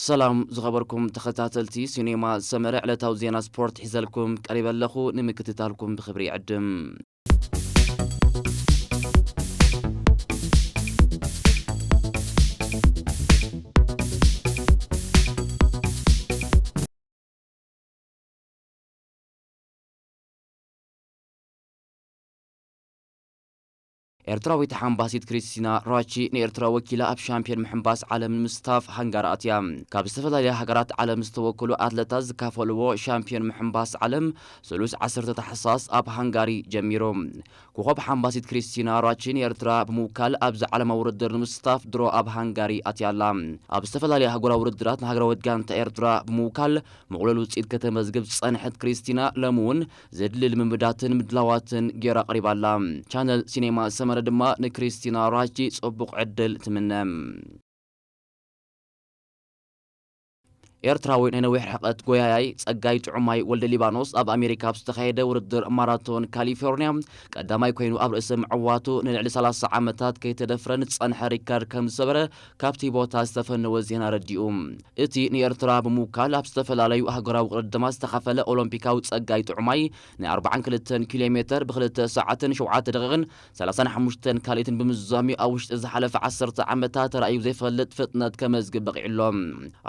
ሰላም ዝኸበርኩም ተኸታተልቲ ሲኔማ ሰመረ፣ ዕለታዊ ዜና ስፖርት ሒዘልኩም ቀሪበ ኣለኹ። ንምክትታልኩም ብኽብሪ ይዕድም። ኤርትራዊት ሓምባሲት ክሪስቲና ራቺ ንኤርትራ ወኪላ ኣብ ሻምፒዮን ምሕንባስ ዓለም ንምስታፍ ሃንጋሪ ኣትያ። ካብ ዝተፈላለያ ሃገራት ዓለም ዝተወከሉ ኣትለታት ዝካፈልዎ ሻምፒዮን ምሕንባስ ዓለም ስሉስ ዓሰርተ ታሕሳስ ኣብ ሃንጋሪ ጀሚሩ። ኮኸብ ሓምባሲት ክሪስቲና ራቺ ንኤርትራ ብምውካል ኣብዚ ዓለማዊ ውድድር ንምስታፍ ድሮ ኣብ ሃንጋሪ ኣትያ ኣላ። ኣብ ዝተፈላለያ ኣህጉራዊ ውድድራት ንሃገራዊት ጋንታ ኤርትራ ብምውካል ምቕሉል ውጽኢት ከተመዝግብ ዝጸንሐት ክሪስቲና፣ ሎሚ እውን ዘድሊ ልምምዳትን ምድላዋትን ገይራ ኣቕሪባ ኣላ። ቻነል ሲኔማ ሰመረ ድማ ንክሪስቲና ራቺ ጽቡቕ ዕድል ትምነ። ኤርትራዊ ናይ ነዊሕ ርሕቀት ጎያያይ ጸጋይ ጥዑማይ ወልደ ሊባኖስ ኣብ ኣሜሪካ ኣብ ዝተኻየደ ውድድር ማራቶን ካሊፎርኒያ ቀዳማይ ኮይኑ ኣብ ርእሲ ምዕዋቱ፣ ንልዕሊ ሰላሳ ዓመታት ከይተደፍረ ዝጸንሐ ሪካርድ ከም ዝሰበረ ካብቲ ቦታ ዝተፈነወ ዜና ኣረዲኡ። እቲ ንኤርትራ ብምውካል ኣብ ዝተፈላለዩ ኣህጉራዊ ቅድድማት ዝተኻፈለ ኦሎምፒካዊ ጸጋይ ጥዑማይ፣ ናይ ኣርብዓን ክልተን ኪሎ ሜተር ብክልተ ሰዓትን ሸውዓተ ደቂቕን ሰላሳን ሓሙሽተን ካልኢትን ብምዝዛም እዩ ኣብ ውሽጢ ዝሓለፈ ዓሰርተ ዓመታት ተራእዩ ዘይፈልጥ ፍጥነት ከመዝግብ በቒዑ ኣሎ።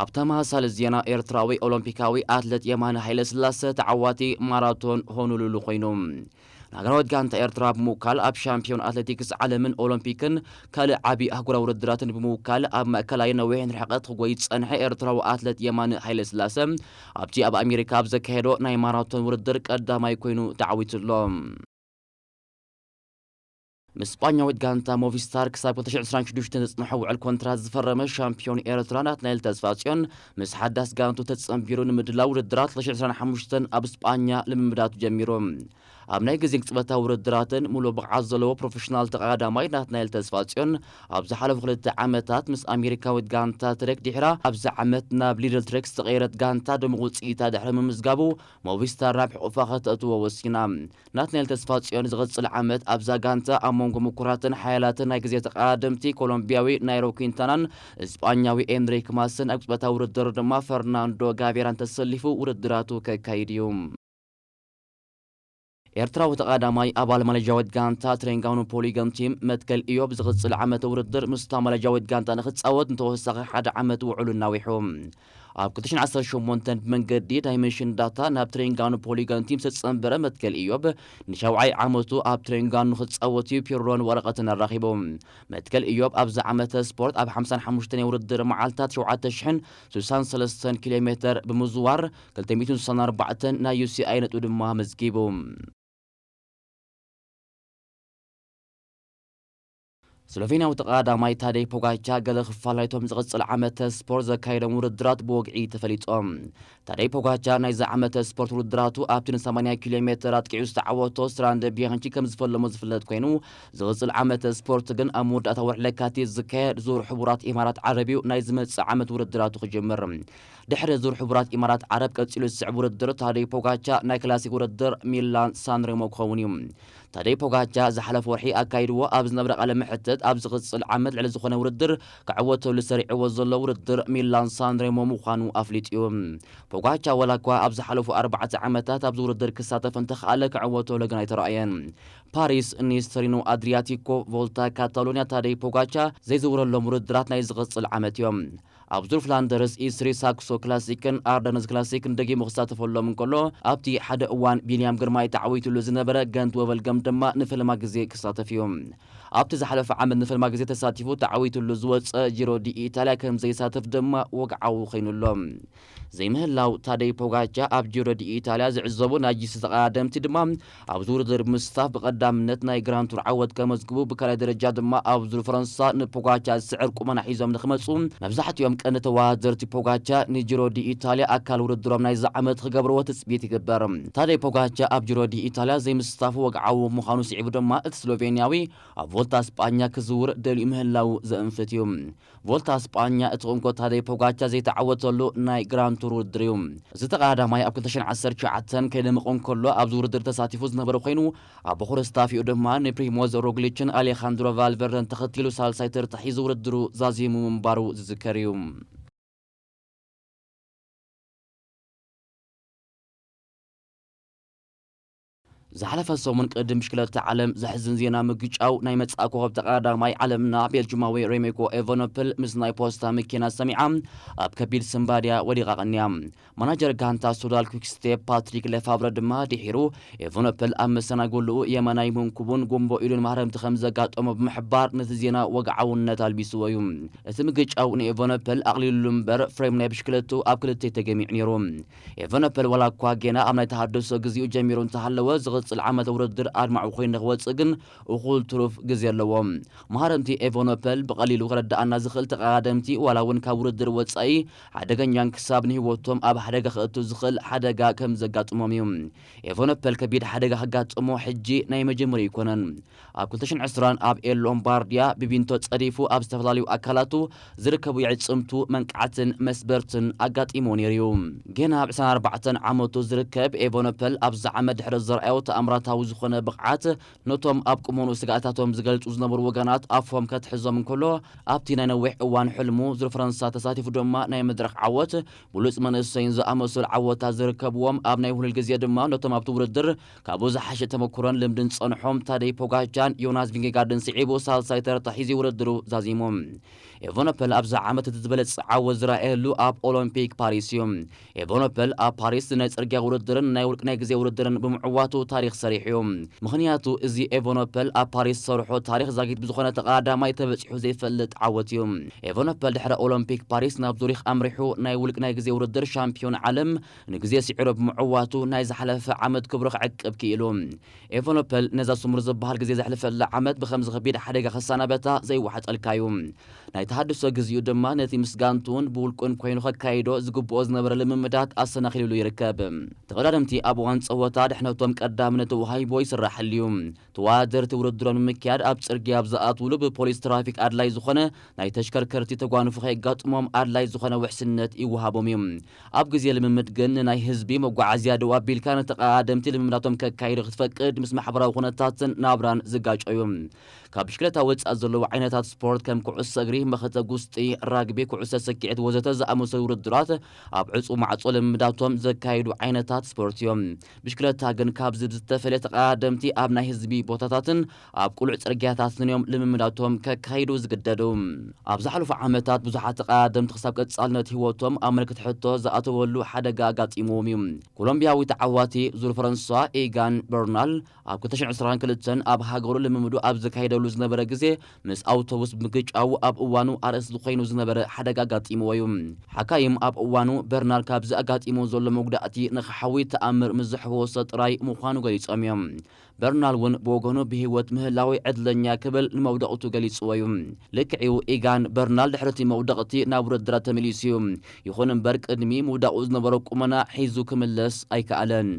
ኣብ ተመሳሳሊ ዜና፣ ኤርትራዊ ኦሎምፒካዊ ኣትሌት የማነ ሃይለስላሰ ተዓዋቲ ማራቶን ሆኖሉሉ ኮይኑ፣ ንሃገራዊት ጋንታ ኤርትራ ብምውካል ኣብ ሻምፒዮን ኣትሌቲክስ ዓለምን ኦሎምፒክን ካልእ ዓቢ ኣህጉራዊ ውድድራትን ብምውካል ኣብ ማእከላይን ነዊሕን ርሕቀት ክጎይ ዝጸንሐ ኤርትራዊ ኣትሌት የማነ ሃይለስላሰ፣ ኣብቲ ኣብ ኣሜሪካ ኣብ ዘካየዶ ናይ ማራቶን ውድድር ቀዳማይ ኮይኑ ተዓዊቱ ኣሎ። ምስ ስጳኛዊት ጋንታ ሞቪስታር ክሳብ ክልተ ሽሕን ዕስራን ሽዱሽተን ዘጽንሖ ውዕል ኮንትራት ዝፈረመ ሻምፒዮን ኤርትራ ናትናኤል ተስፋጽዮን፣ ምስ ሓዳስ ጋንቱ ተጸንቢሩ ንምድላው ውድድራት ክልተ ሽሕን ዕስራን ሓሙሽተን ኣብ ስጳኛ ልምምዳቱ ጀሚሩ። ኣብ ናይ ግዜ ቅጽበታዊ ውድድራትን ምሉእ ብቕዓት ዘለዎ ፕሮፌሽናል ተቐዳዳማይ ናትናኤል ተስፋጽዮን፣ ኣብ ዝሓለፉ ክልተ ዓመታት ምስ ኣሜሪካዊት ጋንታ ትሬክ ድሒራ፣ ኣብዚ ዓመት ናብ ሊድል ትሬክ ዝተቐየረት ጋንታ ድሙቕ ውጽኢታ ድሕሪ ምምዝጋቡ፣ ሞቪስታር ናብ ሕቑፋ ከተእትዎ ወሲና። ናትናኤል ተስፋጽዮን ዝቕጽል ዓመት ኣብዛ ጋንታ ኣብ መንጎ ምኩራትን ሓያላትን ናይ ግዜ ተቐዳደምቲ ኮሎምቢያዊ ናይሮ ኲንታናን ስጳኛዊ ኤንሪክ ማስን ኣብ ቅጽበታዊ ውድድር ድማ ፈርናንዶ ጋቬራን ተሰሊፉ ውድድራቱ ከካይድ እዩ። ኤርትራዊ ተቐዳዳማይ ኣባል ማሌዥያዊት ጋንታ ትሬንጋኑ ፖሊገን ቲም መትከል ኢዮብ ዝቕጽል ዓመት ውድድር ምስታ ማሌዥያዊት ጋንታ ንኽጻወት ንተወሳኺ ሓደ ዓመት ውዕሉ እናዊሑ። ኣብ ክልተ ሽሕን ዓሰርተ ሸሞንተን ብመንገዲ ዳይመንሽን ዳታ ናብ ትሬንጋኑ ፖሊገን ቲም ዝተጸንበረ መትከል ኢዮብ፣ ንሻውዓይ ዓመቱ ኣብ ትሬንጋኑ ክጻወት እዩ ፒሮን ወረቐትን ኣራኺቡ። መትከል ኢዮብ ኣብዚ ዓመተ ስፖርት ኣብ ሓምሳን ሓሙሽተን ናይ ውድድር መዓልታት ሸውዓተ ሽሕን ስሳን ሰለስተን ኪሎ ሜተር ብምዝዋር ክልተ ሚእትን ስሳን ኣርባዕተን ናይ ዩ ሲ ኣይ ነጥቢ ድማ ኣመዝጊቡ። ስሎቬንያዊ ተቐዳዳማይ ታደይ ፖጋቻ ገለ ክፋል ናይቶም ዝቕጽል ዓመተ ስፖርት ዘካየዶም ውድድራት ብወግዒ ተፈሊጦም። ታደይ ፖጋቻ ናይዚ ዓመተ ስፖርት ውድድራቱ ኣብቲ ንሰማንያ ኪሎ ሜተር ኣጥቂዑ ዝተዓወቶ ስትራንደ ቢያንቺ ከም ዝፈለሞ ዝፍለጥ ኮይኑ፣ ዝቕጽል ዓመተ ስፖርት ግን ኣብ መወዳእታ ወርሒ ለካቲት ዝካየድ ዙር ሕቡራት ኢማራት ዓረብ እዩ ናይ ዝመጽእ ዓመት ውድድራቱ ክጅምር። ድሕሪ ዙር ሕቡራት ኢማራት ዓረብ ቀጺሉ ዝስዕብ ውድድር ታደይ ፖጋቻ ናይ ክላሲክ ውድድር ሚላን ሳንሬሞ ክኸውን እዩ። ታደይ ፖጋቻ ዝሓለፈ ወርሒ ኣካይድዎ ኣብ ዝነበረ ቃለ መሕትት፣ ኣብ ዝቕጽል ዓመት ልዕሊ ዝኾነ ውድድር ክዕወተሉ ሰሪዕዎ ዘሎ ውድድር ሚላን ሳንሬሞ ምዃኑ ኣፍሊጡ እዩ። ፖጋቻ ዋላ እኳ ኣብ ዝሓለፉ ኣርባዕተ ዓመታት ኣብዚ ውድድር ክሳተፍ እንተኸኣለ ክዕወተሉ ግን ኣይተራእየን። ፓሪስ፣ ኒስ፣ ቶሪኖ፣ ኣድሪያቲኮ፣ ቮልታ ካታሎኒያ ታደይ ፖጋቻ ዘይዝውረሎም ውድድራት ናይ ዝቕጽል ዓመት እዮም። ኣብ ዙር ፍላንደርስ፣ ኢስሪ ሳክሶ ክላሲክን ኣርደነዝ ክላሲክን ደጊሙ ክሳተፈሎም እንከሎ፣ ኣብቲ ሓደ እዋን ቢንያም ግርማይ ተዓዊቱሉ ዝነበረ ገንት ወበልገም ድማ ንፈለማ ግዜ ክሳተፍ እዩ። ኣብቲ ዝሓለፈ ዓመት ንፈለማ ግዜ ተሳቲፉ ተዓዊቱሉ ዝወጸ ጂሮ ዲ ኢታልያ ከም ዘይሳተፍ ድማ ወግዓዊ ኮይኑ ኣሎ። ዘይምህላው ታደይ ፖጋቻ ኣብ ጂሮ ዲ ኢታልያ ዝዕዘቡ ናይ ጂ ሲ ተቐዳደምቲ ድማ ኣብዚ ውድድር ብምስታፍ ብቐዳምነት ናይ ግራንድ ቱር ዓወት ከመዝግቡ፣ ብካልኣይ ደረጃ ድማ ኣብ ዙር ፈረንሳ ንፖጋቻ ዝስዕር ቁመና ሒዞም ንክመጹ መብዛሕትኦም ቀንዲ ተወዳደርቲ ፖጋቻ ንጂሮ ዲ ኢታልያ ኣካል ውድድሮም ናይዚ ዓመት ክገብርዎ ትጽቢት ይግበር። ታደይ ፖጋቻ ኣብ ጂሮ ዲ ኢታልያ ዘይምስታፉ ወግዓዊ ምዃኑ ስዒቡ ድማ እቲ ስሎቬንያዊ ኣብ ቮልታ ስጳኛ ክዝውር ደልዩ ምህላዉ ዘእንፍት እዩ። ቮልታ ስጳኛ እቲ እንኮ ታደይ ፖጋቻ ዘይተዓወተሉ ናይ ግራንድ ቱር ውድድር እዩ። እዚ ተቐዳዳማይ ኣብ ክልተ ሽሕን ዓሰርተ ትሽዓተን ከይደመቐ እንከሎ ኣብዚ ውድድር ተሳቲፉ ዝነበረ ኮይኑ፣ ኣብ በኹሪ ስታፊኡ ድማ ንፕሪሞዝ ሮግሊችን ኣሌኻንድሮ ቫልቨርደን ተኸቲሉ ሳልሳይ ተርታ ሒዙ ውድድሩ ዛዚሙ ምንባሩ ዝዝከር እዩ። ዝሓለፈ ሰሙን ቅድም ብሽክለታ ዓለም ዘሕዝን ዜና ምግጫው ናይ መጻኢ ኮኸብ ተቐዳዳማይ ዓለምና ቤልጅማዊ ሬሜኮ ኤቨኖፕል ምስ ናይ ፖስታ መኪና ሰሚዓ ኣብ ከቢድ ስምባድያ ወዲቓ ቀንያ። ማናጀር ጋንታ ሱዳል ኩክስቴፕ ፓትሪክ ሌፋብረ ድማ ድሒሩ ኤቨኖፕል ኣብ መሰናጎልኡ የማናይ መንኩቡን ጉንቦ ኢዱን ማህረምቲ ከም ዘጋጠሞ ብምሕባር ነቲ ዜና ወግዓውነት ኣልቢስዎ እዩ። እቲ ምግጫው ንኤቨኖፕል ኣቕሊሉሉ እምበር ፍሬም ናይ ብሽክለቱ ኣብ ክልተ ተገሚዑ ነይሩ። ኤቨኖፐል ዋላ እኳ ጌና ኣብ ናይ ተሃድሶ ግዜኡ ጀሚሩ እንተሃለወ፣ ዝቕጽል ዓመት ውድድር ኣድማዒ ኮይኑ ንኽወጽእ ግን እኹል ትሩፍ ግዜ ኣለዎ። መሃረምቲ ኤቨኖፐል ብቐሊሉ ክረድኣና ዝኽእል ተቐዳደምቲ ዋላ እውን ካብ ውድድር ወጻኢ ሓደገኛን ክሳብ ንህይወቶም ኣብ ሓደጋ ከእቱ ዝኽእል ሓደጋ ከም ዘጋጥሞም እዩ። ኤቨኖፐል ከቢድ ሓደጋ ከጋጥሞ ሕጂ ናይ መጀመሪያ ኣይኮነን። ኣብ ክልተ ሽሕን ዕስራን ኣብ ኤል ሎምባርዲያ ብቢንቶ ጸዲፉ ኣብ ዝተፈላለዩ ኣካላቱ ዝርከቡ የዕጽምቱ መንቃዕትን መስበርትን ኣጋጢሞ ነይሩ እዩ። ገና ኣብ ዕስራን ኣርባዕተን ዓመቱ ዝርከብ ኤቨኖፐል ኣብዚ ዓመት ድሕሪ ዘርኣዮ ተኣምራታዊ ዝኾነ ብቕዓት ነቶም ኣብ ቁመኑ ስጋእታቶም ዝገልጹ ዝነበሩ ወገናት ኣፎም ከትሕዞም እንከሎ ኣብቲ ናይ ነዊሕ እዋን ሕልሙ ዙር ፈረንሳ ተሳቲፉ ድማ ናይ መድረኽ ዓወት ብሉጽ መንእሰይን ዝኣመሰሉ ዓወታት ዝርከብዎም ኣብ ናይ ሁል ግዜ ድማ ነቶም ኣብቲ ውድድር ካብኡ ዝሓሸ ተመኩሮን ልምድን ዝጸንሖም ታደይ ፖጋቻን ዮናስ ቪንጌጋርድን ስዒቡ ሳልሳይ ተርታ ሒዙ ውድድሩ ዛዚሙ። ኤቨኖፐል ኣብዚ ዓመት እቲ ዝበለጸ ዓወት ዝረኣየሉ ኣብ ኦሎምፒክ ፓሪስ እዩ። ኤቨኖፐል ኣብ ፓሪስ ናይ ጽርግያ ውድድርን ናይ ውልቂ ናይ ግዜ ውድድርን ብምዕዋቱ ታሪኽ ሰሪሑ እዩ። ምኽንያቱ እዚ ኤቨኖፐል ኣብ ፓሪስ ዝሰርሖ ታሪኽ ዛጊት ብዝኾነ ተቐዳዳማይ ተበጺሑ ዘይፈልጥ ዓወት እዩ። ኤቨኖፐል ድሕሪ ኦሎምፒክ ፓሪስ ናብ ዙሪኽ ኣምሪሑ ናይ ውልቂ ናይ ግዜ ውድድር ሻምፒዮን ዓለም ንግዜ ስዒሩ ብምዕዋቱ ናይ ዝሓለፈ ዓመት ክብሩ ክዕቅብ ክኢሉ። ኤቨኖፐል ነዛ ስሙር ዝበሃል ግዜ ዘሕለፈላ ዓመት ብኸምዚ ከቢድ ሓደጋ ክሰናበታ ዘይወሓጠልካ እዩ። ናይ ተሃድሶ ግዜኡ ድማ ነቲ ምስ ጋንቱን ብውልቁን ኮይኑ ከካይዶ ዝግብኦ ዝነበረ ልምምዳት ኣሰናኺሉሉ ይርከብ። ተቐዳደምቲ ኣብ እዋን ጸወታ ድሕነቶም ቀዳምነት ተዋሂቦ ይስራሐሉ እዩ። ተወዳደርቲ ውድድሮም ንምክያድ ኣብ ጽርግያ ኣብ ዝኣትውሉ ብፖሊስ ትራፊክ ኣድላይ ዝኾነ ናይ ተሽከርከርቲ ተጓንፎ ከየጋጥሞም ኣድላይ ዝኾነ ውሕስነት ይወሃቦም እዩ። ኣብ ግዜ ልምምድ ግን ንናይ ህዝቢ መጓዓዝያ ደው ኣቢልካ ንተቐዳደምቲ ልምምዳቶም ከካይዱ ክትፈቅድ ምስ ማሕበራዊ ኩነታትን ናብራን ዝጋጮ እዩ። ካብ ብሽክለታ ወጻኢ ዘለዉ ዓይነታት ስፖርት ከም ኩዕሶ እግሪ፣ መኸተ ጉስጢ፣ ራግቢ፣ ኩዕሶ ስኪዕት ወዘተ ዝኣመሰሉ ውድድራት ኣብ ዕጹው ማዕጾ ልምምዳቶም ዘካይዱ ዓይነታት ስፖርት እዮም። ብሽክለታ ግን ካብዚ ብዝተፈለየ ተቐዳደምቲ ኣብ ናይ ህዝቢ ቦታታትን ኣብ ቅሉዕ ጽርግያታትን እዮም ልምምዳቶም ከካይዱ ዝግደዱ። ኣብ ዝሓለፉ ዓመታት ብዙሓት ተቐዳደምቲ ክሳብ ቀጻልነት ህይወቶም ኣብ ምልክት ሕቶ ዝኣተወሉ ሓደጋ ኣጋጢምዎም እዩ። ኮሎምቢያዊ ተዓዋቲ ዙር ፈረንሳ ኢጋን በርናል ኣብ ክልተ ሽሕን ዕስራን ክልተን ኣብ ሃገሩ ልምምዱ ኣብ ዘካየደሉ ዝነበረ ግዜ ምስ ኣውቶቡስ ምግጫው ኣብ እዋኑ ኣርእስቲ ኮይኑ ዝነበረ ሓደጋ ኣጋጢምዎ እዩ። ሓካይም ኣብ እዋኑ በርናል ካብዚ ኣጋጢሙ ዘሎ መጉዳእቲ ንኽሓዊ ተኣምር ምስ ዘሕወሶ ጥራይ ምዃኑ ገሊጾም እዮም። በርናል እውን ብወገኑ ብህይወት ምህላዊ ዕድለኛ ክብል ንመውደቕቱ ገሊጽዎ እዩ። ልክዕዩ ኢጋን በርናል ድሕሪ እቲ መውደቕቲ ናብ ውድድራት ተመሊሱ እዩ። ይኹን እምበር ቅድሚ ምውዳቑ ዝነበሮ ቁመና ሒዙ ክምለስ ኣይከኣለን።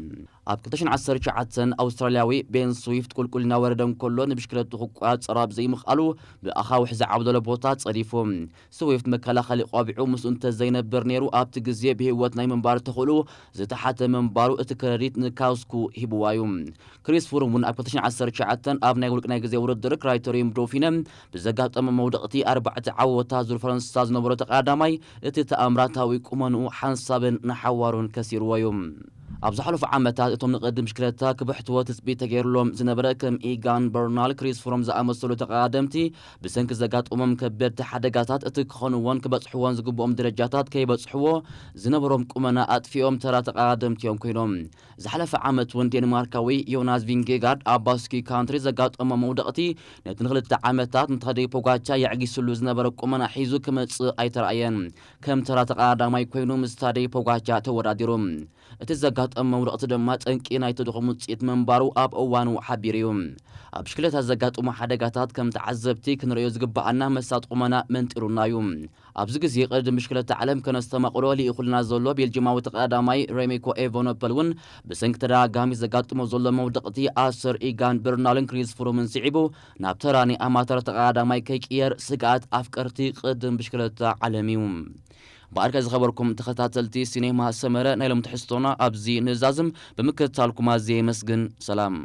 ኣብ ክልተ ሽሕን ዓሰርተ ትሽዓተን ኣውስትራልያዊ ቤን ስዊፍት ቁልቁል እናወረደ እንከሎ ንብሽክለቱ ክቆጻጸር ኣብ ዘይምኽኣሉ ብኣኻውሕ ዝዓብደሎ ቦታ ጸዲፉ። ስዊፍት መከላኸሊ ቆቢዑ ምስኡ እንተዘይነብር ነይሩ ኣብቲ ግዜ ብህይወት ናይ ምንባር ተኽእሎ ዝተሓተ ምንባሩ እቲ ክረዲት ንካውስኩ ሂብዋ እዩ። ክሪስ ፍሩም እውን ኣብ ክልተ ሽሕን ዓሰርተ ትሽዓተን ኣብ ናይ ውልቂ ናይ ግዜ ውድድር ክራይተሪየም ዶፊነ ብዘጋጠመ መውደቕቲ ኣርባዕተ ዓወታት ዙር ፈረንሳ ዝነበሮ ተቐዳዳማይ እቲ ተኣምራታዊ ቁመንኡ ሓንሳብን ንሓዋሩን ከሲርዎ እዩ። ኣብ ዝሓለፉ ዓመታት እቶም ንቕድድም ብሽክለታ ክብሕትዎ ትጽቢት ተገይሩሎም ዝነበረ ከም ኢጋን በርናል፣ ክሪስ ፍሮም ዝኣመሰሉ ተቐዳደምቲ ብሰንኪ ዘጋጠሞም ከበድቲ ሓደጋታት እቲ ክኾንዎን ክበጽሕዎን ዝግብኦም ደረጃታት ከይበጽሕዎ ዝነበሮም ቁመና ኣጥፊኦም ተራ ተቐዳደምቲ እዮም ኮይኖም። ዝሓለፈ ዓመት እውን ዴንማርካዊ ዮናስ ቪንጌጋርድ ኣብ ባስኪ ካንትሪ ዘጋጠሞ መውደቕቲ ነቲ ንክልተ ዓመታት ንታደይ ፖጋቻ የዕጊስሉ ዝነበረ ቁመና ሒዙ ክመጽእ ኣይተራእየን። ከም ተራ ተቐዳዳማይ ኮይኑ ምስ ታደይ ፖጋቻ ተወዳዲሩ። እቲ ዘጋጠመ መውደቕቲ ድማ ጠንቂ ናይቲ ድኹም ውጽኢት ምንባሩ ኣብ እዋኑ ሓቢሩ እዩ። ኣብ ብሽክለታ ዘጋጥሙ ሓደጋታት ከም ተዓዘብቲ ክንርእዮ ዝግብኣና መሳጥ ቁመና መንጢሩና እዩ። ኣብዚ ግዜ ቅድድም ብሽክለታ ዓለም ከነስተማቕሎ ልኢኹልና ዘሎ ቤልጅማዊ ተቐዳዳማይ ሬሜኮ ኤቨኖፐል እውን ብሰንኪ ተደጋጋሚ ዘጋጥሞ ዘሎ መውደቕቲ ኣሰር ኢጋን በርናልን ክሪስ ፍሩምን ስዒቡ ናብ ተራ ናይ ኣማተር ተቐዳዳማይ ከይቅየር ስግኣት ኣፍቀርቲ ቅድድም ብሽክለታ ዓለም እዩ። ብኣርከ ዝኸበርኩም ተኸታተልቲ ሲኔማ ሰመረ ናይ ሎም ትሕዝቶና ኣብዚ ንዛዝም ብምክትታልኩም ኣዝየ የመስግን። ሰላም።